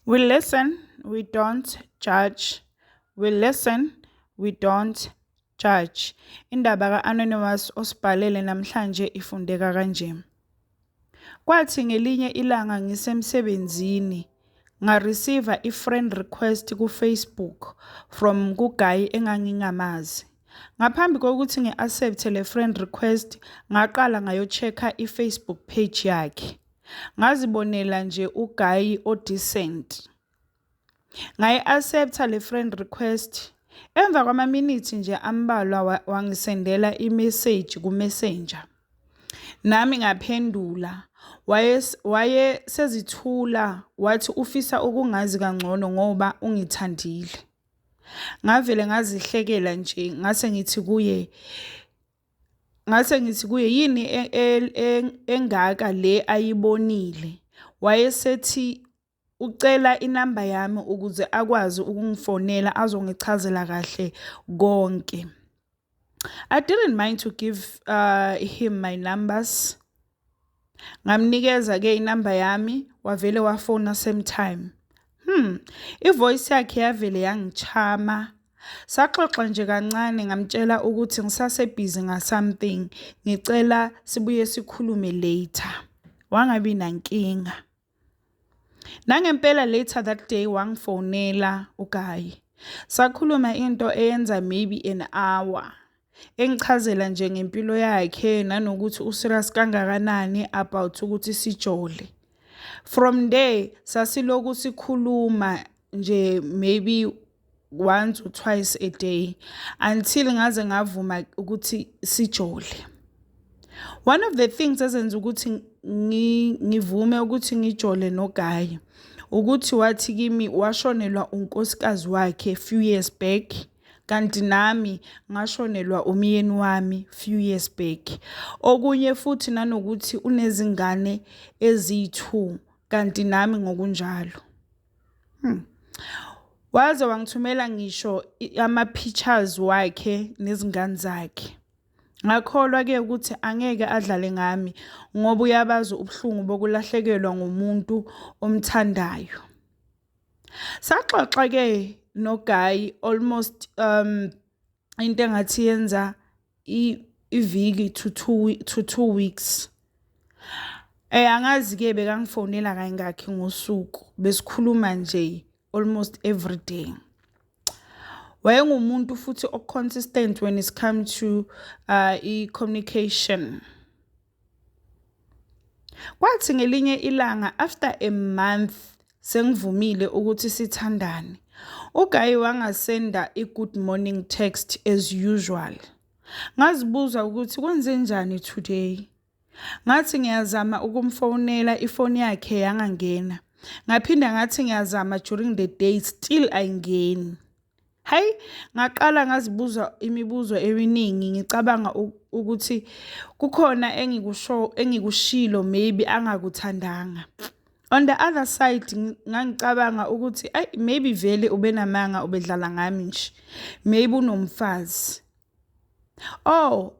We listen, we don't judge. We listen, we don't judge. Indaba ka-Anonymous osibhalele namhlanje ifundeka kanje. Kwathi ngelinye ilanga ngisemsebenzini nga-receive i-friend request ku-Facebook from ku-guy engangingamazi. Ngaphambi kokuthi ngi-accept le friend request, ngaqala ngayo-check-a i-Facebook page yakhe. Ngazibonela nje u-guy o-decent. Ngayi-accept-a le friend request. Emva kwamaminithi nje ambalwa wangisendela i-message ku-Messenger. Nami ngaphendula. Waye sezithula wathi ufisa ukungazi kangcono ngoba ungithandile. Ngavele ngazihlekela nje, ngase ngithi kuye yini engaka le ayibonile. Wayesethi ucela inamba yami ukuze akwazi ukungifonela azongichazela kahle konke. I didn't mind to give him my numbers. Ngamnikeza ke inamba yami, wavele wafona same time. I-voice yakhe yavele yangi-charm-a. Saxoxa nje kancane, ngamtshela ukuthi ngisase busy nga something, ngicela sibuye sikhulume later. Wangabi nankinga. Nangempela later that day wangifonela u-guy. Sakhuluma into eyenza maybe an hour. Engichazela nje ngempilo yakhe nanokuthi u-serious kangakanani about ukuthi sijole. From there sasiloku sikhuluma nje maybe once or twice a day until ngaze ngavuma ukuthi sijole. One of the things ezenza ukuthi ngivume ukuthi ngijole no-guy ukuthi wathi kimi washonelwa unkosikazi wakhe few years back, kanti nami ngashonelwa umyeni wami few years back. Okunye futhi nanokuthi unezingane eziyi-2, kanti nami ngokunjalo. Waze wangithumela ngisho ama-pictures wakhe nezingane zakhe. Ngakholwa-ke ukuthi angeke adlale ngami ngoba uyabazi ubuhlungu bokulahlekelwa ngumuntu omthandayo. Saxoxa-ke no-guy almost into engathi yenza iviki to 2 weeks. Angazi-ke bekangifonela kayingakhi ngosuku, besikhuluma nje almost every day. Wayengumuntu futhi o-consistent when it's come to i-communication. Kwathi ngelinye ilanga after a month sengivumile ukuthi sithandane, u-guy wangasenda i-good morning text as usual. Ngazibuza ukuthi kwenzenjani today. Ngathi ngiyazama ukumfonela, ifoni yakhe yangangena. Ngaphinda ngathi ngiyazama during the day, still ayingeni. Hayi, ngaqala ngazibuza imibuzo eminingi, ngicabanga ukuthi kukhona engikusho engikushilo maybe angakuthandanga. On the other side ngangicabanga ukuthi ayi, maybe vele ubenamanga, ubedlala ngami nje. Maybe unomfazi. Oh,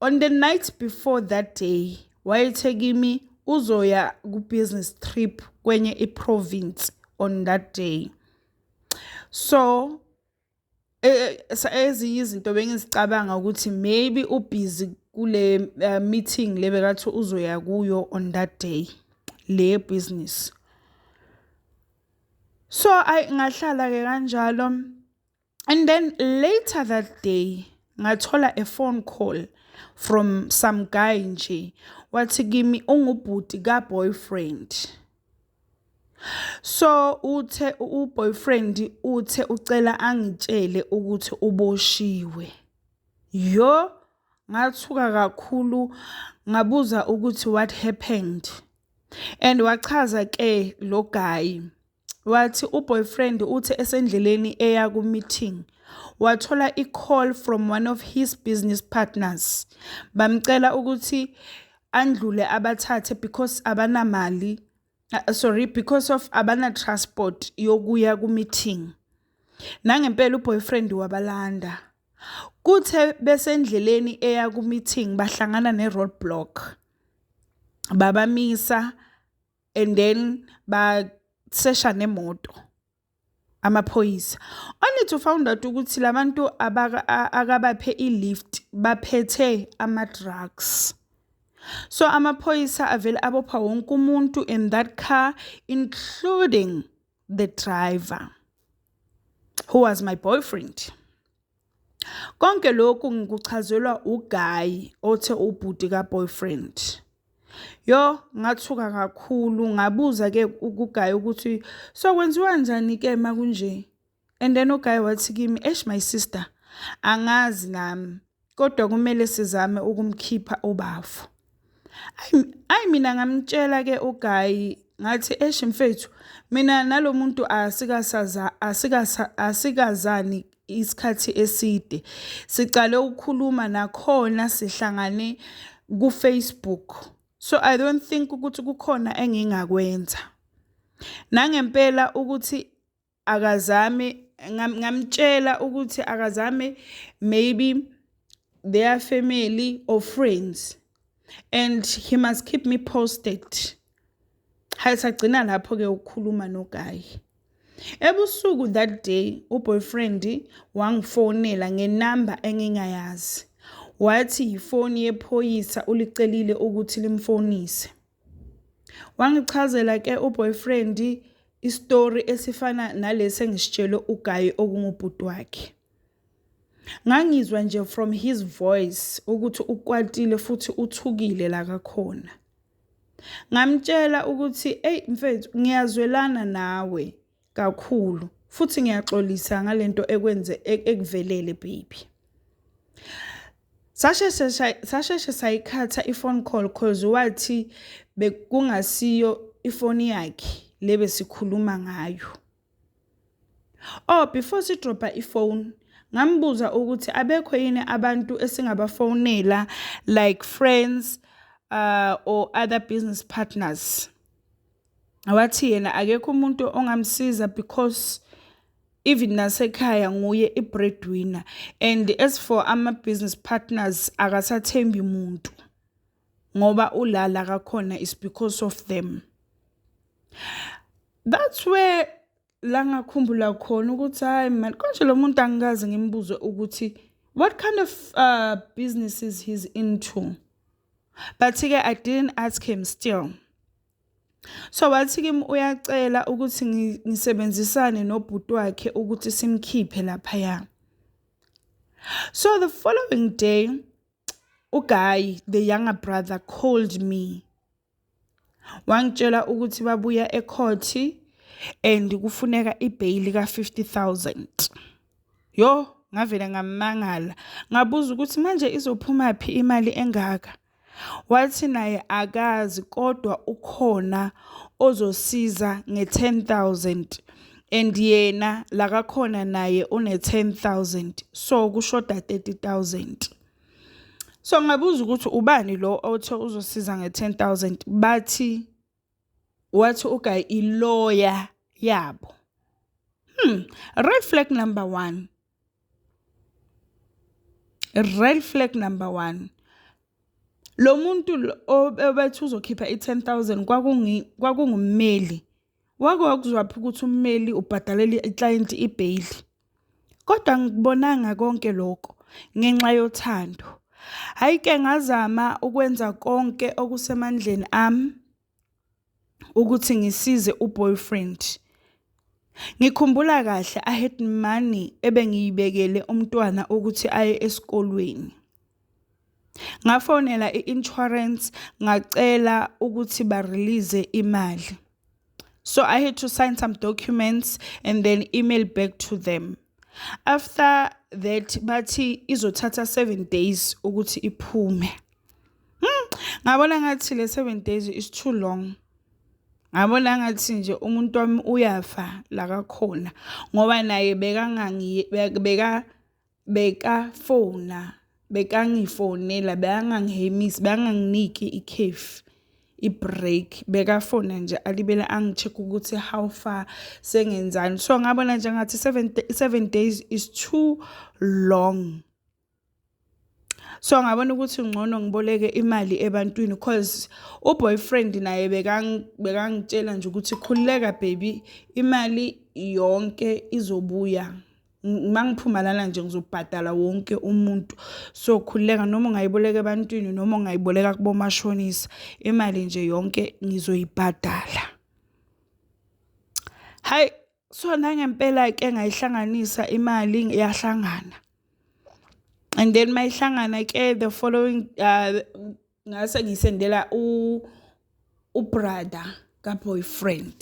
on the night before that day wayethe kimi uzoya ku-business trip kwenye i-province on that day. So ezinye izinto bengizicabanga ukuthi maybe u-busy kule meeting le bekathi uzoya kuyo on that day le business. So ay, ngahlala ke kanjalo, and then later that day ngathola a phone call from some guy nje, wathi kimi ungubhuti ka boyfriend. So uthe u-boyfriend uthe ucela angitshele ukuthi uboshiwe. Yo, ngathuka kakhulu, ngabuza ukuthi what happened, and wachaza ke lo guy, wathi u-boyfriend uthe esendleleni eya ku-meeting wathola i-call from one of his business partners, bamcela ukuthi andlule abathathe because abanamali, sorry, because of abana transport yokuya ku-meeting. Nangempela u-boyfriend wabalanda. Kuthe besendleleni eya ku-meeting bahlangana ne-roadblock, babamisa and then bathatha Ayisesha nemoto amaphoyisa, only to found out ukuthi labantu akabaphe i-lift baphethe ama-drugs. So amaphoyisa avele abopha wonke umuntu in that car, including the driver, who was my boyfriend. Konke lokhu ngikuchazelwa uguy othe ubhuti ka-boyfriend. Yo, ngathuka kakhulu. Ngabuza ke kuguy ukuthi so kwenziwa njani ke makunje, and then uguy wathi kimi, "Eish, my sister, angazi nami, kodwa kumele sizame ukumkhipha ubafo." Ayi, mina ngamtshela ke uguy, ngathi, "Eish, mfethu, mina nalomuntu asikasaza asikazani isikhathi eside. Sicale ukukhuluma nakhona sihlangane ku-Facebook, so I don't think ukuthi kukhona engingakwenza." Nangempela ukuthi akazame, ngamtshela ukuthi akazame maybe their family or friends and he must keep me posted. Hayi, sagcina lapho-ke ukukhuluma noguy. Ebusuku that day, uboyfriend wangifonela ngenamba engingayazi. Wathi ifoni yephoyisa, ulicelile ukuthi limfonise. Wangichazela ke uboyfriend isitori esifana nalesi engisitshele uguy okungubhuti wakhe. Ngangizwa nje from his voice ukuthi ukwatile futhi uthukile la kakhona. Ngamtshela ukuthi, "Eyi mfethu, ngiyazwelana nawe kakhulu futhi ngiyaxolisa ngalento ekwenze ekuvelele, baby." Sasheshe sayikhatha i-phone call 'cause wathi bekungasiyo ifoni yakhe le besikhuluma ngayo. Oh, before sidropha ifoni, ngambuza ukuthi abekho yini abantu esingabafonela, like friends or other business partners. Wathi yena akekho umuntu ongamsiza because even nasekhaya nguye i-breadwinner, and as for ama-business partners, akasathembi muntu ngoba ulala kakhona is because of them. That's where la ngakhumbula khona ukuthi, hayi man, konje lo muntu angikaze ngimbuze ukuthi what kind of businesses he's into. But-ke I didn't ask him still. So wathi kimi uyacela ukuthi ngisebenzisane nobhuti wakhe ukuthi simkhiphe laphaya. So the following day, uguy, the younger brother, called me. Wangitshela ukuthi babuya ecourt and kufuneka ibail ka-50,000. Yo, ngavele ngamangala. Ngabuza ukuthi manje izophuma phi imali engaka? Wathi naye akazi, kodwa ukhona ozosiza nge-10,000 and yena la kakhona naye une-10,000, so kushoda 30,000. So ngabuza ukuthi ubani lo othe uzosiza nge-10,000? Bathi, wathi uguy ilawyer yabo. Red flag number 1. Red flag number 1. Lo muntu obethi uzokhipha i-10,000 kwakungummeli. Wake wakuzwaphi ukuthi ummeli ubhadalela i-client ibail? Kodwa angikubonanga konke lokho ngenxa yothando. Hhayi-ke, ngazama ukwenza konke okusemandleni ami ukuthi ngisize uboyfriend. Ngikhumbula kahle, I had money ebengiyibekele umntwana ukuthi aye esikolweni. Ngafonela i-insurance, ngacela ukuthi ba-release imali. So I had to sign some documents and then email back to them. After that, bathi izothatha 7 days ukuthi iphume. Ngabona ngathi le 7 days is too long. Ngabona ngathi nje umuntu wami uyafa la kakhona ngoba naye bekangangi beka bekafona, bekangifonela, bekangangihemisi, bekanganginiki ikhefu, i-break, bekafona nje alibele angi-check ukuthi how far, sengenzani. So ngabona nje ngathi 7 days is too long. So ngabona ukuthi ngcono ngiboleke imali ebantwini, cause uboyfriend naye bekangitshela nje ukuthi, "Khululeka baby, imali yonke izobuya. Mangiphuma lana nje ngizobhadala wonke umuntu, so khululeka, noma ungayiboleka ebantwini noma ungayiboleka kubomashonisa, imali nje yonke ngizoyibhadala." Hayi, so nangempela ke ngayihlanganisa imali, yahlangana. And then mayihlangana ke, the following ngase ngisendela ubrother ka boyfriend.